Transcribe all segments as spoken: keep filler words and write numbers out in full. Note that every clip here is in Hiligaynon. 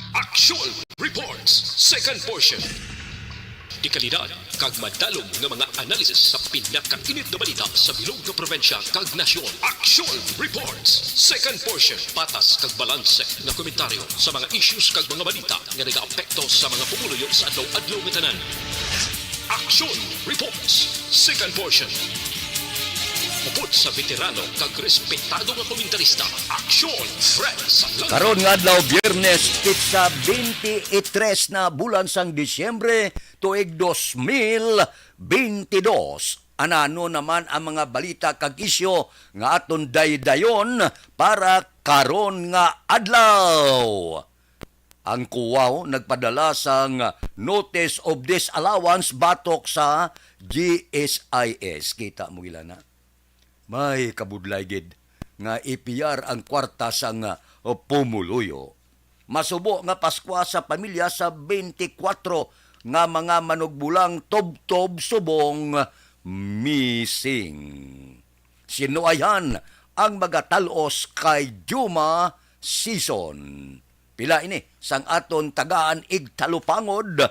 Action Reports, second portion. Dekalidad kag madalom nga mga analisis sa pinakainit nga balita sa bilog nga probinsya kag nasyon. Action Reports, second portion. Patas kag balanse nga komentaryo sa mga issues kag mga balita nga nagaapekto sa mga pumuluyo sa adlaw-adlaw nga tanan. Action Reports, second portion. Upod sa veterano kag respetado nga komentarista, Action Fred Salangit. Karon nga adlaw, Biyernes, petsa twenty-three na bulan sang Disyembre, tuig dos mil twenty-dos. Anano naman ang mga balita kag isyu nga aton daydayon para karon nga adlaw? Ang COA nagpadala sang notice of disallowance batok sa G S I S. Kita mo gila na. May kabudlay gid nga ipiyar ang kwarta sang, uh, pumuluyo. Masubo nga Paskwa sa pamilya sa twenty-four nga mga manugbulang tubtob subong missing. Sinuayhan ang magatal-os kay Juma season. Pila ini sang aton tagaan igtalupangod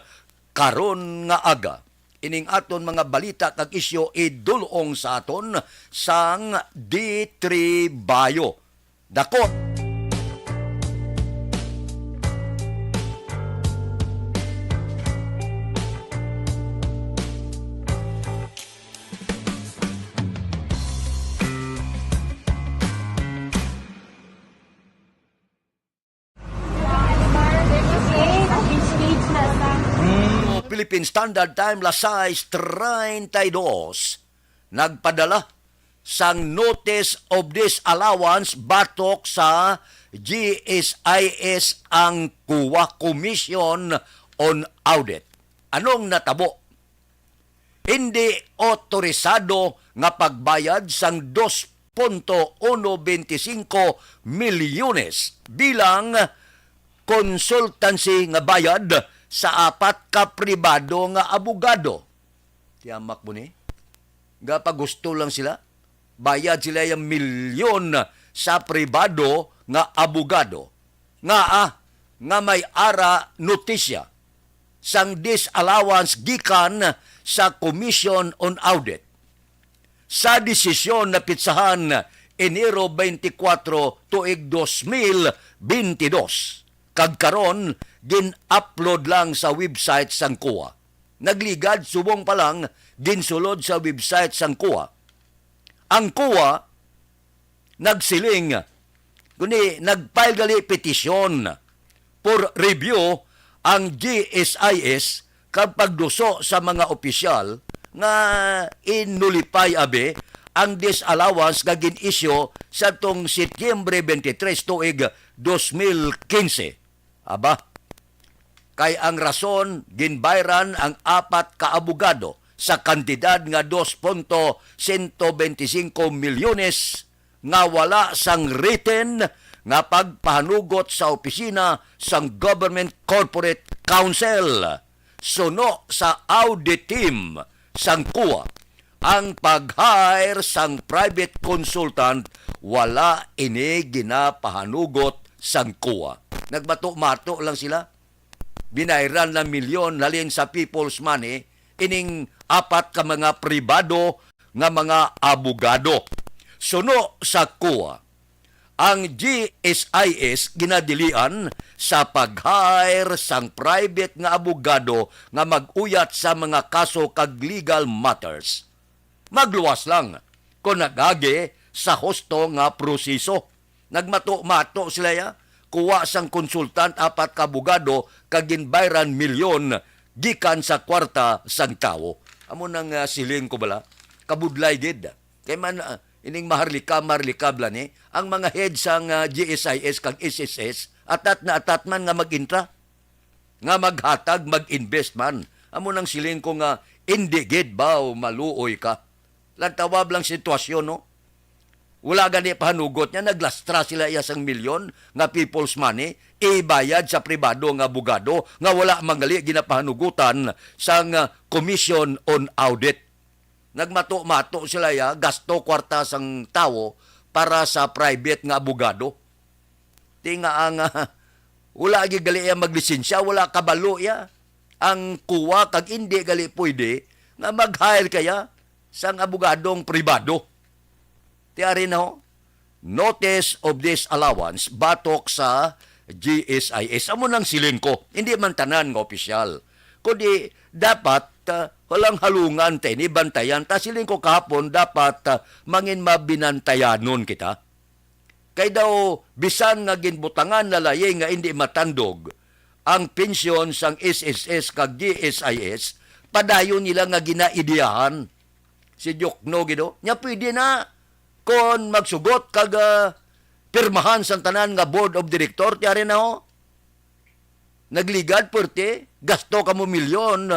karon nga aga? Ining aton mga balita kag isyu idulong sa aton sang D three Bayo. Dakot. Philippine Standard Time, las sais treinta y dos, nagpadala sang notice of disallowance batok sa G S I S ang COA, Commission on Audit. Anong natabo? Hindi otorisado nga pagbayad sang dos punto uno benti singko milyones bilang consultancy nga bayad sa apat ka pribado nga abogado. Tiyamak mo ni? Gapagusto lang sila. Bayad sila yung milyon sa pribado nga abogado. Nga, ah, nga may ara notisya sang disallowance gikan sa Commission on Audit. Sa desisyon na pitsahan Enero twenty-four, tuig dos mil benti dos, kag karon gin-upload lang sa website sang COA. Nagligad subong pa lang ginsulod sa website sang COA. Ang COA nagsiling, kundi nag-file gali petisyon for review ang G S I S kag pagduso sa mga opisyal nga inulipay abi ang disallowance nga gin-issue sa tong Setyembre twenty-three tuig dos mil quince. Aba, kay ang rason, ginbayran ang apat ka abogado sa kantidad nga dos punto sento benti singko milyones nga wala sang written nga pagpahanugot sa opisina sang Government Corporate Counsel. Suno sa audit team sang COA, ang pag-hire sang private consultant, wala ini ginapahanugot sang COA. Nagmato-mato lang sila. Binayran na milyon halin sa people's money ining apat ka mga pribado nga mga abogado. Suno sa COA, ang G S I S ginadilian sa pag-hire sang private nga abogado nga mag-uyat sa mga kaso kag legal matters. Magluwas lang kon nagagi sa husto nga proseso. Nagmato-mato sila ya, kuha sang konsultant apat ka abogado kag ginbayran milyon gikan sa kwarta sang tawo. Amo nang, ah, siling ko bala, kabudlay gid. Kay man, ah, ining maharlika, maharlika bala ni, ang mga head sang, ah, G S I S kag S S S, atat na atat man nga mag-intra, nga maghatag, mag-invest man. Amo nang siling ko nga, indi gid ba o maluoy ka? Lantawab lang sitwasyon, no? Wala gani pahanugot niya, naglastra sila iya sang milyon nga people's money, ibayad sa pribado nga abogado nga wala man gali ginapahanugutan sang, ah, Commission on Audit. Nagmato-mato sila iya, gasto kwarta sang tawo para sa private nga abogado. Ti nga ang, ah, Wala gid gali iya maglisensya, wala kabalo iya ang kuwa, kag indi gali pwede nga mag-hire kaya sang abogadong pribado. Ti ari na ho, notice of disallowance batok sa G S I S. Amo nang siling ko, hindi man tanan nga opisyal. Kundi dapat, ah, walang halungan ta ini, bantayan ta. Siling ko kahapon, dapat, ah, mangin mabinantayanon kita. Kay daw, bisan nga ginbutangan na layi nga indi matandog ang pensyon sang S S S kag G S I S, padayon nila nga ginaidiyahan si Diokno, gido. Nya pwede na kon magsugot kag, ah, pirmahan sang tanan nga board of director, ti ari na ho. Nagligad, pwerte, gasto kamo milyon.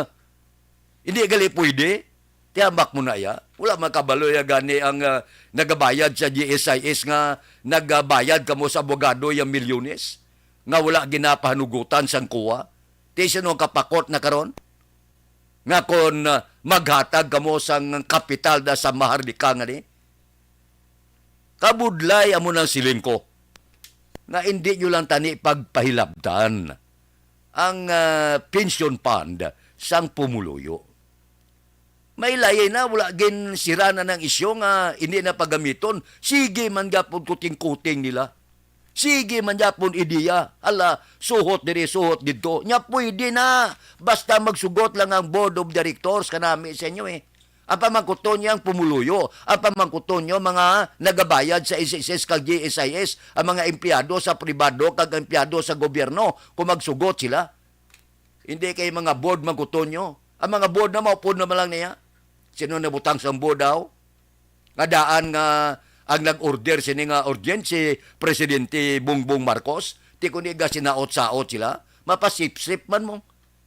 Hindi gali pwede. Tiyamak mo na iya. Wala man kabalo ya gani ang, ah, nagabayad sa G S I S nga nagabayad kamo sa abogado ya milyones nga wala ginapahanugutan sang kuwa. Ti sino ang kapakot na karon? Nga kon, ah, maghatag kamo sang kapital da sa Maharlika nga ni? Kabudlay amo nang siling ko nga indi nyo lang tani pagpahilabtan ang, ah, pension fund sang pumuluyo. May layi na, wala gin sira na ng isyu nga hindi na pagamiton. Sige man gyapon kuting-kuting nila. Sige man gyapon ideya. Hala, suhot diri, suhot didto. Nya pwede na. Basta magsugot lang ang board of directors kanami sa inyo eh. Ang pamangkuton niya ang pumuluyo. Ang pamangkuton niyo, mga nagabayad sa S S S kag G S I S, ang mga empleyado sa pribado kag empleyado sa gobyerno, kung magsugot sila. Hindi kay mga board mangkuton niyo. Ang mga board na maupod naman lang niya. Sino nabutang sa board daw? Nga daan nga ang nag-order sini nga urgent si Presidente Bongbong Marcos, ti kundi ga sinaot-saot sila, mapasipsip man mo.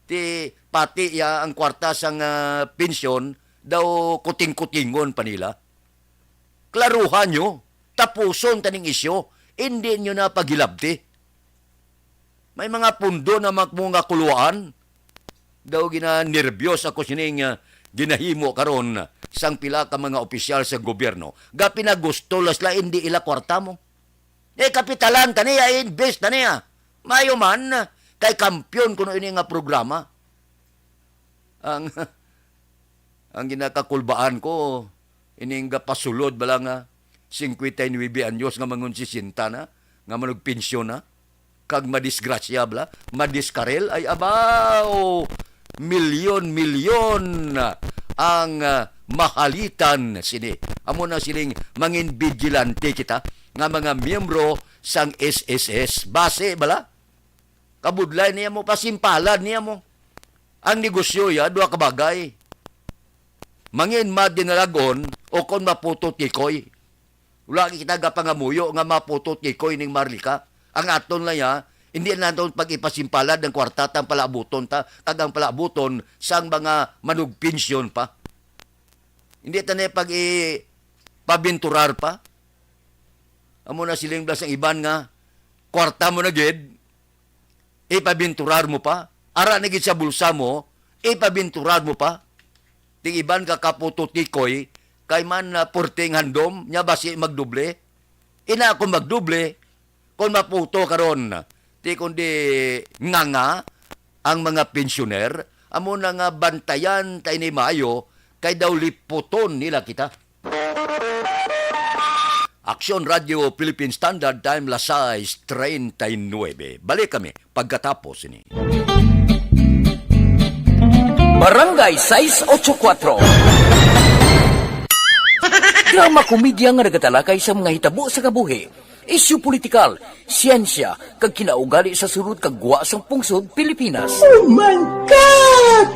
Ti pati ya ang kwarta sang, ah, pensyon daw kuting-kutingon pa nila. Klaruhan nyo, tapuson taning isyu, hindi nyo na paghilabti. May mga pundo na mag-, mga kuluan. Daw ginanerbiyos ako sining, ah, ginahimo karon sang pila ka mga opisyal sa gobyerno. Ga pinagusto la sila, hindi ila kwarta mo. Eh, kapitalan ta niya, invest ta niya. Mayo man, kay kampiyon kuno ini nga programa. Ang, ang ginakakulbaan ko, ining gapasulod bala nga singkwenta y nuebe anyos nga mangon sesenta na, nga manugpensyon na, kag madisgrasya bala, madiskarel, ay abaw, milyon-milyon ang, ah, mahalitan sini. Amo na sining mangin vigilante kita nga mga miyembro sang S S S. Base bala, kabudlay niya mo, pasimpalad niya mo. Ang negosyo ya, duha ka bagay. Mangin madinalagon o kon maputo tikoy. Wala kita gapangamuyo nga maputo tikoy ning Marlika. Ang aton lang ya, hindi naton pag-ipasimpalad ang kwarta tang palaabuton ta, kag ang palaabuton sang mga manugpensyon pa. Hindi ta na pag-ipabinturar pa. Amo na siling blas ang iban nga, kwarta mo na gid, ipabinturar mo pa. Ara na gid sa bulsa mo, ipabinturar mo pa. Ting iban ka kaputo tikoy, kay man na purting handom, nya basi magdoble. Ina ako magdoble, kon maputo karon, ti kundi nganga ang mga pensyoner, amo na nga bantayan ta ini maayo, kay daw liputon nila kita. Aksyon Radio Philippine Standard Time, las sais treinta y nueve. Balik kami pagkatapos ini. Barangay sais ocho kuatro. Drama komedya nga nagatalakay sa mga hitabo sa kabuhi, isyu politikal, siyensya, kag kinaugali sa sulod kag gwa sang pungsod Pilipinas. Oh my God!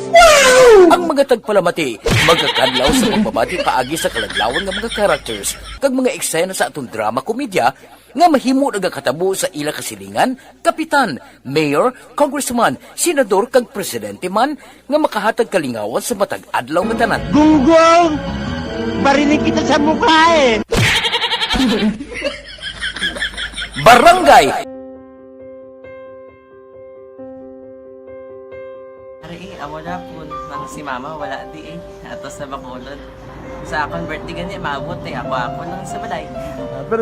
Wow! Ang mga tagpalamati magakadlaw sa pagbabati paagi sa kaladlawan nga mga characters kag mga eksena sa aton drama komedya nga mahimo nagakatabo sa ila kasilingan, kapitan, mayor, congressman, senador, kag presidente man nga makahatag kalingawan sa matag adlaw nga tanan. Gunggong! Barinig kita sa mukha eh! Barangay. Ari, eh, amo na po. Nang si mama, wala di eh. Ato sa Bacolod. Sa akon birthday gani, maabot eh. Ako, ako lang sa balay. Ah, pero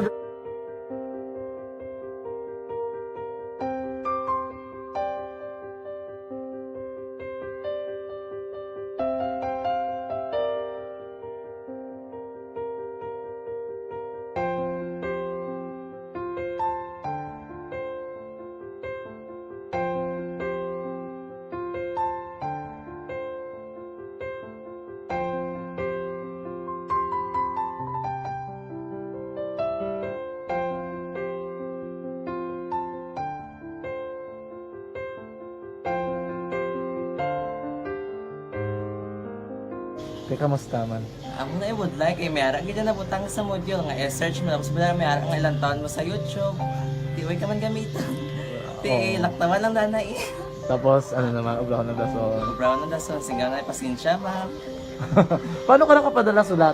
Kay kamusta man? Amo na, eh, budlay kay may ara gid na nabutang sa module nga i-search mo, tapos wala may ara nga ilang taon mo sa YouTube. Di way ka man gamiton. Ti, oo, laktawan lang danay, eh. Tapos, ano naman, ubrahon ng dason. Ubrahon ng dason, sigang na, pasensya, ma'am. Paano ka nakapadala sulat?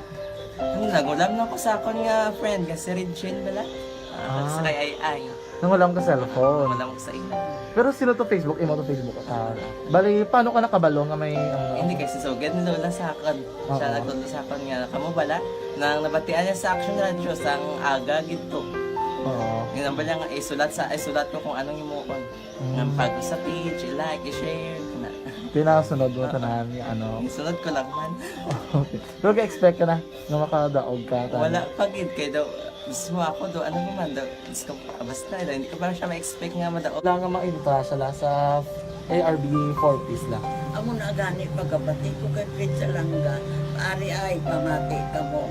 Ano, nangulam na ko sa akon nga friend, nga si Regine bala. Ah, ah, sa kay Ay Ay. Nangulam ka cellphone? Nangulam ko sa imo. Pero sino to Facebook? Imo to Facebook? Ah, bali, paano ka nakabalo nga may, ano? Hindi, kay si Sugad ni Lola sa akon. Siya, oo, nagtudlo sa akon nga, kamo bala, nang nabatian niya sa Action Radio, sang aga gid to. Oo. Yun ang bala nga, isulat sa, isulat ko kung anong himuon. Mm. Nga pag sa page, i-like, i-share, na. Pinasunod mo, ah, tanan, nga ano. Isunod ko lang man. Okay. Pero ka-expect ka na nga makadaog ka, tanan? Wala pa gid, kay daw, mismo ako, do, ano naman, do, Diyos ko, basta, hindi ko pa siya ma-expect nga madaog. Wala nga mainta siya la sa A R B four Ps la. Amo na gani, pagkabati ko kay Fred Salanga, ari ay, pamati ka mo.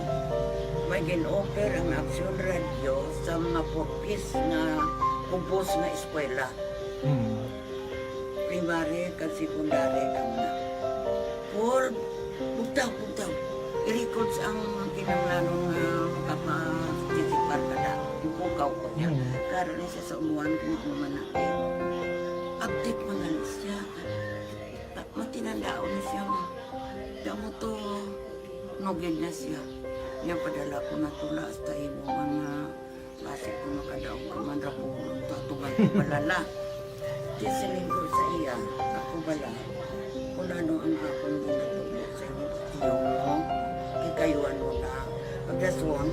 May gin-offer ang Action Radio sa mga four Ps nga kubos nga eskwela. Mm. Primary kag secondary kamo na. Paul, bugtaw, bugtaw. I-records ang kinahanglanon nga makaparticipar ka na. Bukaw ko niya. Mm. Karon ni siya sa umuan kung ano man na. Update man gani siya. Ah, matinandaon ni siya, ma. Damo to, nugid na siya. Niya padala ko na tula hasta imo mga Basi kung makadaog ka man ra, pulong to, atuman ko balala. Di siling ko sa iya, ako bala, kung ano ang akong ginatudlo sa inyo, iyo mo, kikayuan mo na. Pagdason,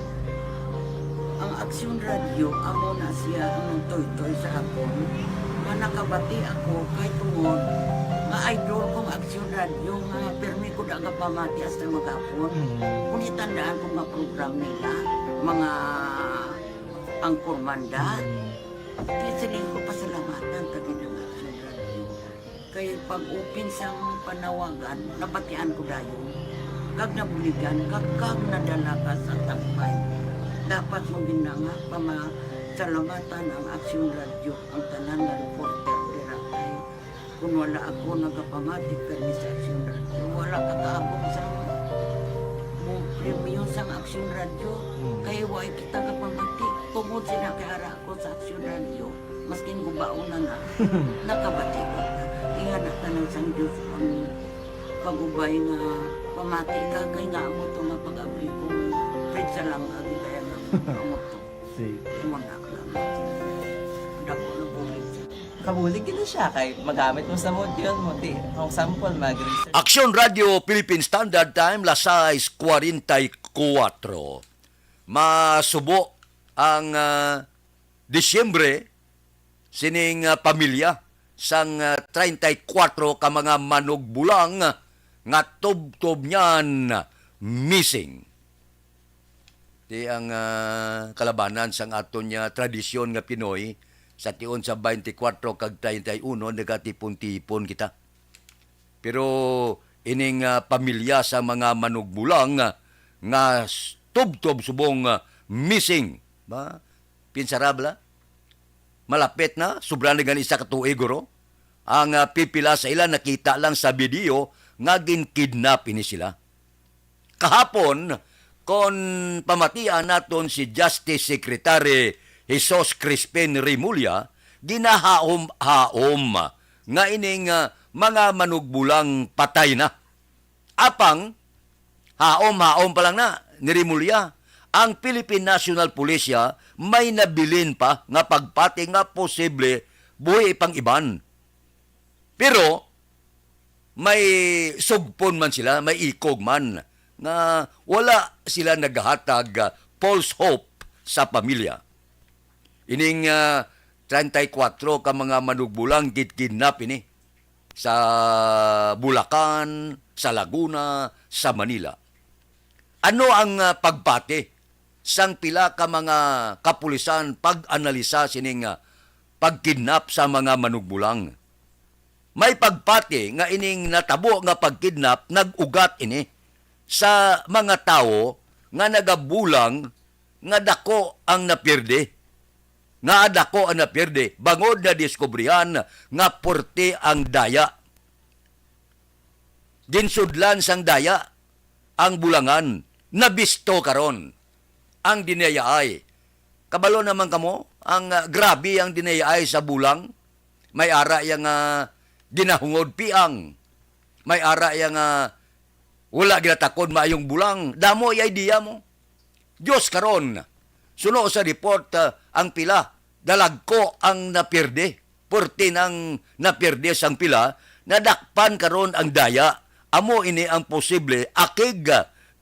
ang Aksyon Radio, amo na siya ang nagtuytoy sa akon, nga nakabati ako kay tungod nga idol kong Aksyon Radio, nga pirmi ko da nga pamati hasta maghapon. Mm. Kung itandaan ko nga program nila, mga Angkor Manda. Mm. Kaya siling ko, pasalamatan ta gid ang Action Radio. Kay pag-open sang panawagan, nabatian ko dayon. Kag nabuligan, kag, kag nadala ka sa tampay. Dapat mo gid na nga pamasalamatan ang Action Radio, ang tanan nga reporter dira kay Kung wala ako nagapamati permi sa Aksyon Radio, wala ka kaabot sa mo premyo sang Aksyon Radio. Mm. Kay wala kita kapamati. Tungod sila kay ara ako sa Aksyon Radio, maskin gubaon na na, nakabati ko. Ingana tanan sang Diyos ang pag-ubay nga pamati ka, kay nga amo to nga pag-abli ko, Fred Salanga, di kaya nga amo to. Sige. Amo na lang. Dako na bulig siya. Kabulig gid na siya kay magamit mo sa module mo, di, kung sample, mag-research. Aksyon Radio Philippine Standard Time, las sais cuarenta y cuatro. Masubo ang, ah, Disyembre sining, ah, pamilya sang, ah, treinta y cuatro ka mga manugbulang nga tubtob niyan missing. Ti ang, ah, kalabanan sang aton nga tradisyon nga Pinoy, sa tion sa twenty-four kag treinta y uno, nagatipon-tipon kita. Pero ining, ah, pamilya sa mga manugbulang, ah, nga s-, tubtob subong, ah, missing, ba? Pinsara bala? Malapit na, sobra na gani isa ka tuig, guro. Ang, ah, pipila sa ila nakita lang sa video nga gin-kidnap ini sila. Kahapon, kon pamatian naton si Justice Secretary Jesus Crispin Remulla, ginahaom-haom nga ining, ah, mga manugbulang patay na. Apang, haom-haom pa lang na ni Remulla, ang Philippine National Police may nabilin pa nga pagpati nga posible buhi pang iban. Pero may sugpon man sila, may ikog man, nga wala sila naghatag, ah, false hope sa pamilya. Ining, ah, treinta y cuatro ka mga manugbulang gid-kidnap ini sa Bulacan, sa Laguna, sa Manila. Ano ang, ah, pagpati sang pila ka mga kapulisan pag-analisa sining, ah, pagkidnap sa mga manugbulang? May pagpati nga ining natabo nga pagkidnap nag-ugat ini sa mga tawo nga nagabulang nga dako ang napirdi, nga dako ang napirdi bangod nadiskubrihan nga puwerte ang daya. Ginsudlan sang daya ang bulangan nabisto karon ang dinayaay. Kabalo naman kamo, ang, ah, grabe ang dinayaay sa bulang. May ara ya nga ginahungod piang. May ara ya nga wala ginatakod maayong bulang. Damo ay idea mo. Diyos karon, suno sa report, ah, ang pila, dalagko ang napirde. Purti nang napirde sang pila, nadakpan karon ang daya. Amo ini ang posible akig,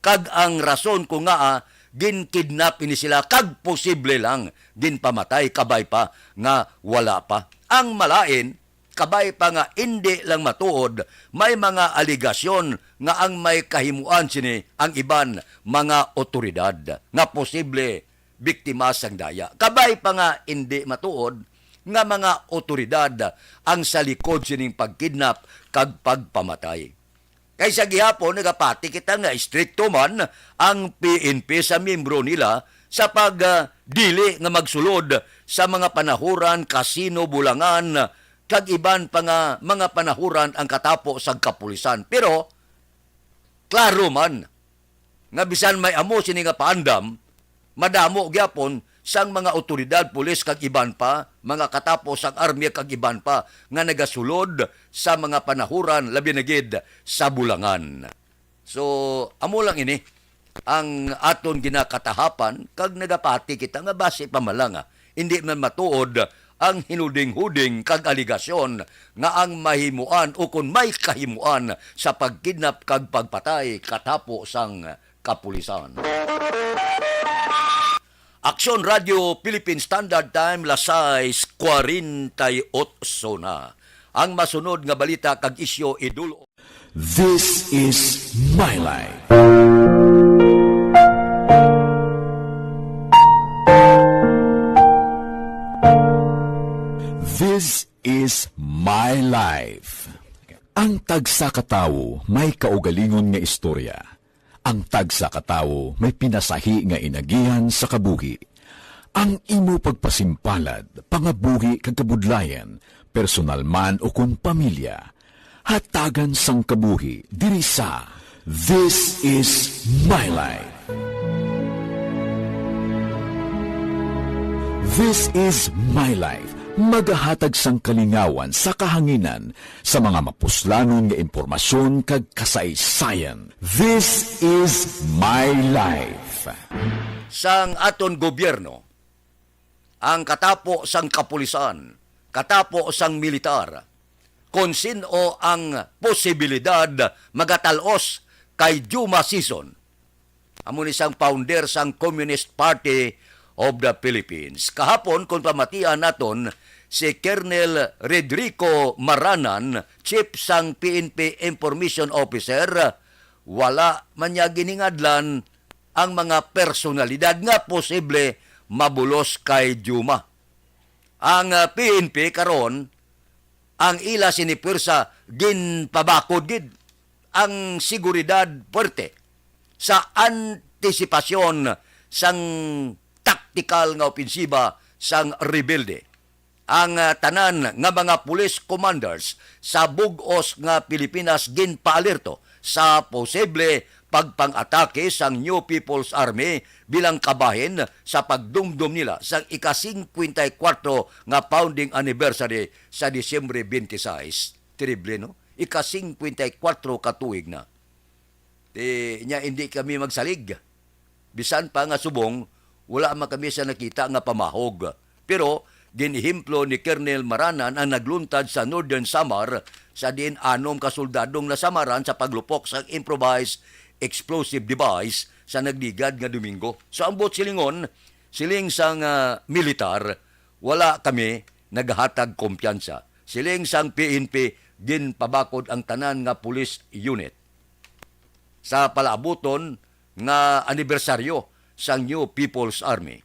kag ang rason kung ngaa ginkidnap ini sila, kag posible lang ginpamatay, kabay pa nga wala pa. Ang malain, kabay pa nga indi lang matuod, may mga aligasyon nga ang may kahimuan sini ang iban mga otoridad nga posible biktima sang daya. Kabay pa nga indi matuod nga mga otoridad ang sa likod sining pagkidnap kag pagpamatay. Kay sa gihapon, nagapati kita nga istrikto man ang P N P sa miyembro nila sa pag, ah, dili nga magsulod sa mga panahuran, kasino, bulangan, kag iban pa nga mga panahuran ang katapo sang kapulisan. Pero, klaro man nga bisan may amo sini nga paandam, madamo gyapon sang mga otoridad, pulis kag iban pa, mga katapo sang army kag iban pa nga nagasulod sa mga panahuran, labi na gid sa bulangan. So, amo lang ini ang aton ginakatahapan, kag nagapati kita nga basi pa man lang, ah, hindi man matuod ang hinuding-huding kag aligasyon nga ang mahimuan o kon may kahimuan sa pagkidnap kag pagpatay katapo sang kapulisan. Aksyon Radio Philippine Standard Time, las sais cuarenta y ocho na. Ang masunod nga balita kag isyu, idol. This is My Life. This is My Life. Ang tagsa ka tawo may kaugalingon nga istorya. Ang tagsa ka tawo may pinasahi nga inagihan sa kabuhi. Ang imo pagpasimpalad, pangabuhi kag kabudlayan, personal man o kon pamilya, hatagan sang kabuhi diri sa This is My Life. This is My Life, magahatag sang kalingawan sa kahanginan sa mga mapuslanon nga impormasyon kag kasaysayan. This is My Life. Sang aton gobyerno, ang katapo sang kapulisan, katapo sang militar, kon sin-o ang posibilidad magatal-os kay Juma Sison. Amo ni sang founder sang Communist Party of the Philippines. Kahapon, kon pamatian naton, si Colonel Redrico Maranan, chief sang P N P Information Officer, wala man niya giningadlan ang mga personalidad nga posible mabulos kay Juma. Ang, ah, P N P karon, ang ila sini pwersa ginpabakod gid. Ang seguridad puwerte sa antisipasyon sang taktikal nga opensiba sang rebelde. Ang, ah, tanan nga mga police commanders sa bug-os nga Pilipinas ginpaalerto sa posible pagpang-atake sang New People's Army bilang kabahin sa pagdumdom nila sang ika-singkwenta y kuwatro nga founding anniversary sa Disyembre twenty-six. Terrible, no? Ika-singkwenta y kuwatro ka tuig na. Ti, nya hindi kami magsalig. Bisan pa nga subong, wala man kami sa nakita nga pamahog. Pero, gin-ehemplo ni Colonel Maranan ang nagluntad sa Northern Samar, sa diin anom ka soldadong nasamaran sa paglupok sa improvised explosive device sa nagligad nga Domingo. So, ang buot silingon, siling sang, ah, militar, wala kami nagahatag kumpiyansa. Siling sang P N P, ginpabakod ang tanan nga police unit sa palaabuton nga anibersaryo sang New People's Army,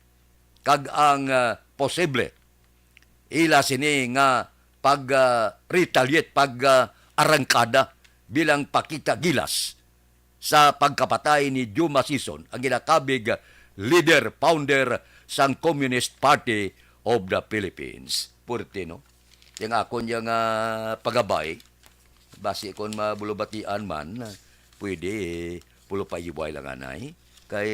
kag ang, ah, posible ila sini nga pag, ah, retaliate, pag, ah, arangkada bilang pakita gilas sa pagkapatay ni Juma Sison, ang ginakabig leader, founder sang Communist Party of the Philippines. Puwerte, no? Yang akon yang, ah, pagabay, basi kon mabulubatian man, pwede, Pulopaiway lang anay. Kay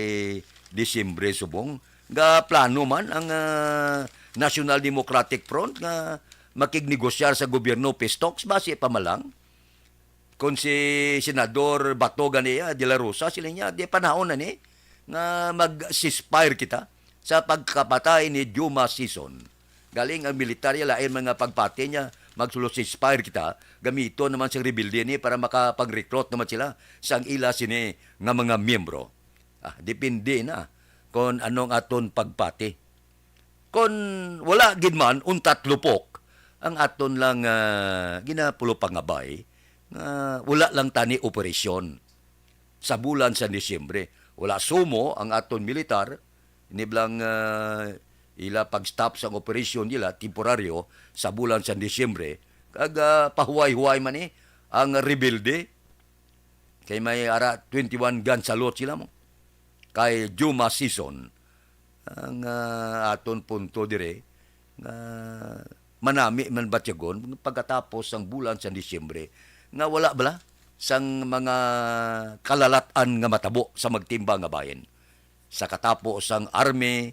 Disyembre subong, nga plano man ang, ah, National Democratic Front nga makignegosyo sa gobyerno, peace talks, basi pa man lang. Kon si Senador Bato ganiya, De La Rosa, sila niya, di panahon na ni nga mag-ceasefire kita sa pagkapatay ni Juma Sison. Galing ang militar ya, lain man nga pagpati niya, magsulo ceasefire kita, gamiton naman sang rebelde ni para makapag-recruit naman sila sang ila sini nga mga miyembro. Ah, depende na kon ano ang aton pagpati. Kon wala gid man, untat lupok ang aton lang, ah, ginapulopangabay nga wala lang tani operasyon sa bulan sa Disyembre. Wala sumo ang aton militar, iniblang, ah, ila pag-stop sang operasyon nila temporaryo sa bulan sa Disyembre, kag, ah, pahuway-huway man ni ang rebelde. Kay may ara twenty-one gun salute sila mo. Kay Juma Sison, ang, ah, aton punto dire, nga manami man batyagon pagkatapos sang bulan sa Disyembre, nga wala bala sang mga kalalat-an nga matabo sa magtimbang nga bahin, sa katapo sang army,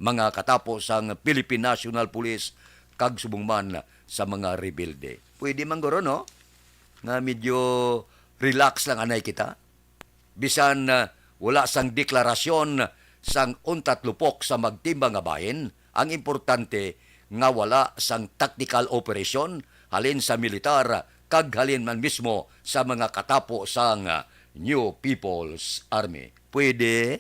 mga katapo sang Philippine National Police, kag subong man sa mga rebelde. Pwede man guro, no, nga medyo relax lang anay kita, bisan, ah, wala sang deklarasyon sang untat lupok sa magtimbang nga bahin. Ang importante nga wala sang tactical operation halin sa militar kag halin man mismo sa mga katapo sang, ah, New People's Army. Pwede?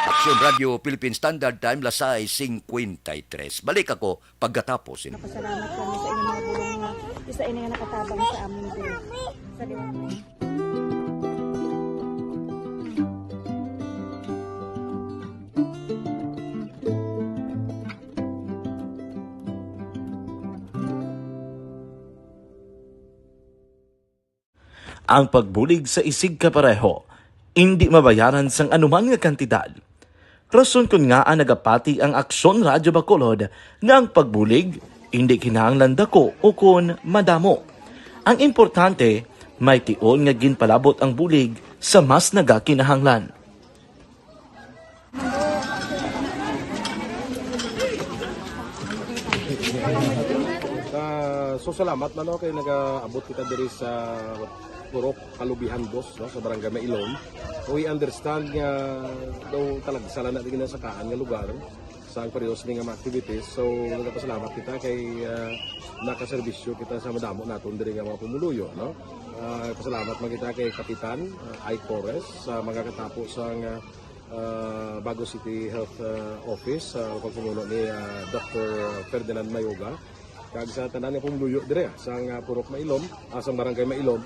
Aksyon Radio Philippine Standard Time, las sais cincuenta y tres. Balik ako pagkatapos ini. Pasalamat kami sa inyong mga bulong nga isa ini nga nakatabang sa amin diri. Sa Ang pagbulig sa isigkapareho indi mabayaran sang anuman nga kantidad. Rason kon ngaa nagapati ang Aksyon Radyo Bacolod nga ang pagbulig indi kinahanglan dako ukon madamo. Ang importante, may tion nga ginpalabot ang bulig sa mas nagakinahanglan. Ah, so salamat man, no, kay nagaabot kita diri sa Purok Kalubihan Dos, no, sa Barangay Mailom. We understand nga daw talagsa lang na diri na sa kaan nga lugar sa ang pareho sini nga mga activities. So nagapasalamat kita kay, ah, nakaserbisyo kita sa madamo naton diri nga mga pumuluyo, no. Ah, pasalamat man kita kay Kapitan, ah, Ike Torres, sa mga katapo sa nga ah, Bago City Health, ah, Office, sa pagpamuno ni, ah, Doctor Ferdinand Mayoga, kag sa tanan nga pumuluyo dire, ah, sa nga Purok Mailom, ah, sa Barangay Mailom,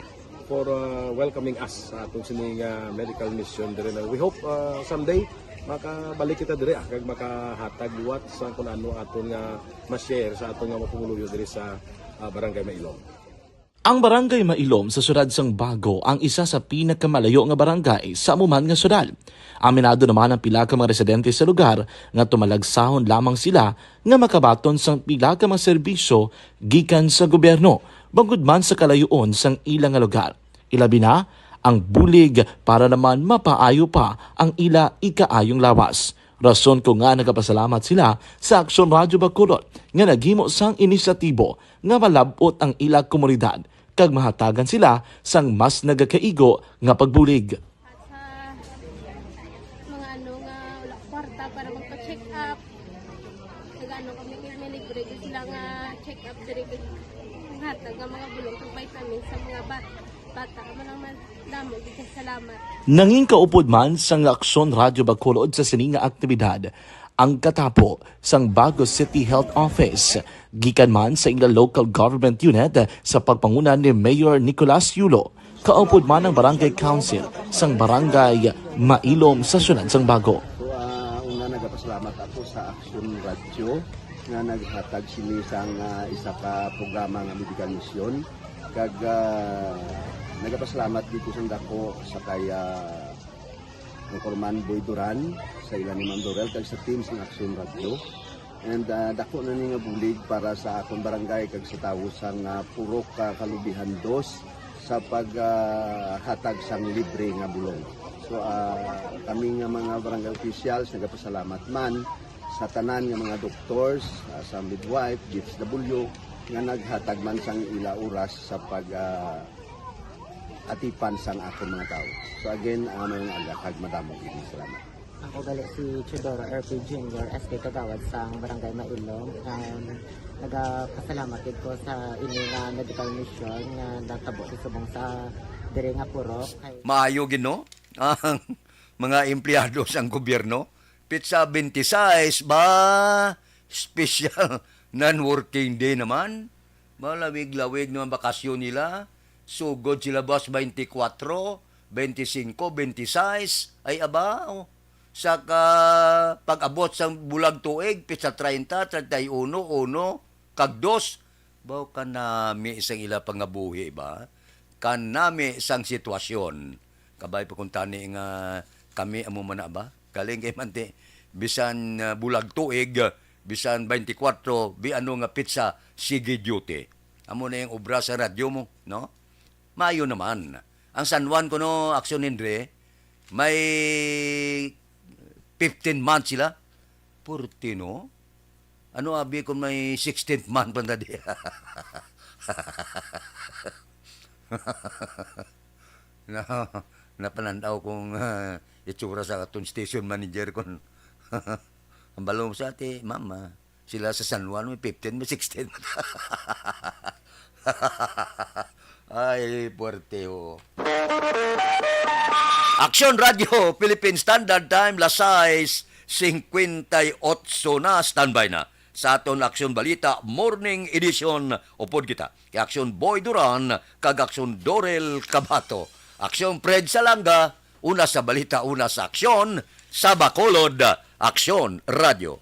for, ah, welcoming us sa atong sini nga medical mission dire na we hope, ah, someday makabalik kita dire, ah, kag makahatag liwat sa kung ano aton nga ma-share sa aton nga mga pumuluyo dire sa, ah, Barangay Mailom. Ang Barangay Mailom sa siyudad sang Bago ang isa sa pinakamalayo nga barangay sa amo man nga siyudad. Aminado naman ang pila ka mga residente sa lugar nga tumalagsahon lamang sila nga makabaton sang pila ka mga serbisyo gikan sa gobyerno, bangod man sa kalayoon sang ila nga lugar. Ilabi na ang bulig para naman mapaayo pa ang ila ikaayong lawas. Rason ko nga nagapasalamat sila sa Aksyon Radyo Bacolod nga naghimo sang inisyatibo nga malab-ot ang ila komunidad kag mahatagan sila sang mas nagakaigo nga pagbulig. At sa mga ano nga wala kwarta para magpa-check up, nag-ano kami, may libre gyud sila nga check up diri, hatag nga mga bulong kag vitamins sa mga bat-, bata. Amo lang man, damo gyud kay salamat. Nangin kaupod man sang Aksyon Radyo Bacolod sa sini nga aktibidad ang katapo sang Bago City Health Office, gikan man sa ila local government unit sa pagpanguna ni Mayor Nicolas Yulo, kaupod man ang Barangay Council sang Barangay Mailom sa siyudad sang Bago. So, ah, una, nagapasalamat ako sa Aksyon Radyo nga naghatag sini sang, ah, isa ka programa nga medical mission. Kag, ah, nagapasalamat dito sang dako sa kay, ah, Anchorman Boy Duran, sa ila ni Ma'am Dorel, kag sa team sang Aksyon Radyo. And, ah, dako na ni nga bulig para sa akon barangay kag sa tawo sang, ah, Purok, ah, Kalubihan Dos, sa paghatag sang libre nga bulong. So, ah, kami nga mga barangay officials nagapasalamat man sa tanan nga mga doctors, ah, sa midwife, D S W, nga naghatag man sang ila oras sa pag, ah, atipan sang akon mga tawo. So again, ah, maayong aga kag madamo gid nga salamat. Ako gali si Teodoro R P Junior, S K Kagawad sang Barangay Mailom. Um, nagapasalamat gid ko sa ini nga medical mission nga natabo sa subong sa diri nga purok. Kay Maayo gid, no? Ang mga empleyado sang gobyerno, pitsa twenty-six ba, special non-working day naman. Malawig-lawig naman bakasyon nila. Sugod sila, boss, twenty-four, twenty-five, twenty-six. Ay, abaw. Sa ka-, pag-abot sang bulag tuig, pitsa treinta, treinta y uno, uno, kag dos. Baw kanami sang ila pangabuhi ba? Kanami sang sitwasyon. Kabay pa kung tani nga kami amo man na ba? Galing kay manti, bisan, ah, bulag tuig, bisan twenty-four, bi ano nga pitsa, sige duty. Amo na yung obra sa radyo mo, no? Maayo naman. Ang San Juan kuno, Aksyon Henry, may fifteen months sila. Purti, no? Ano abi kung may sixteenth month pa na di? Na, napanandaw kong, ah, itsura sa aton station manager kon ang balong sa ati, mama, sila sa San Juan, may fifteen, may sixteen. Ay, puwerte, oh. Aksyon Radio, Philippine Standard Time, las sais cincuenta y ocho na, standby na. Sa aton Aksyon Balita Morning Edition, upod kita kay Aksyon Boy Duran kag Aksyon Dorel Cabato. Aksyon Fred Salanga, una sa balita, una sa aksyon, sa Bacolod, Aksyon Radio.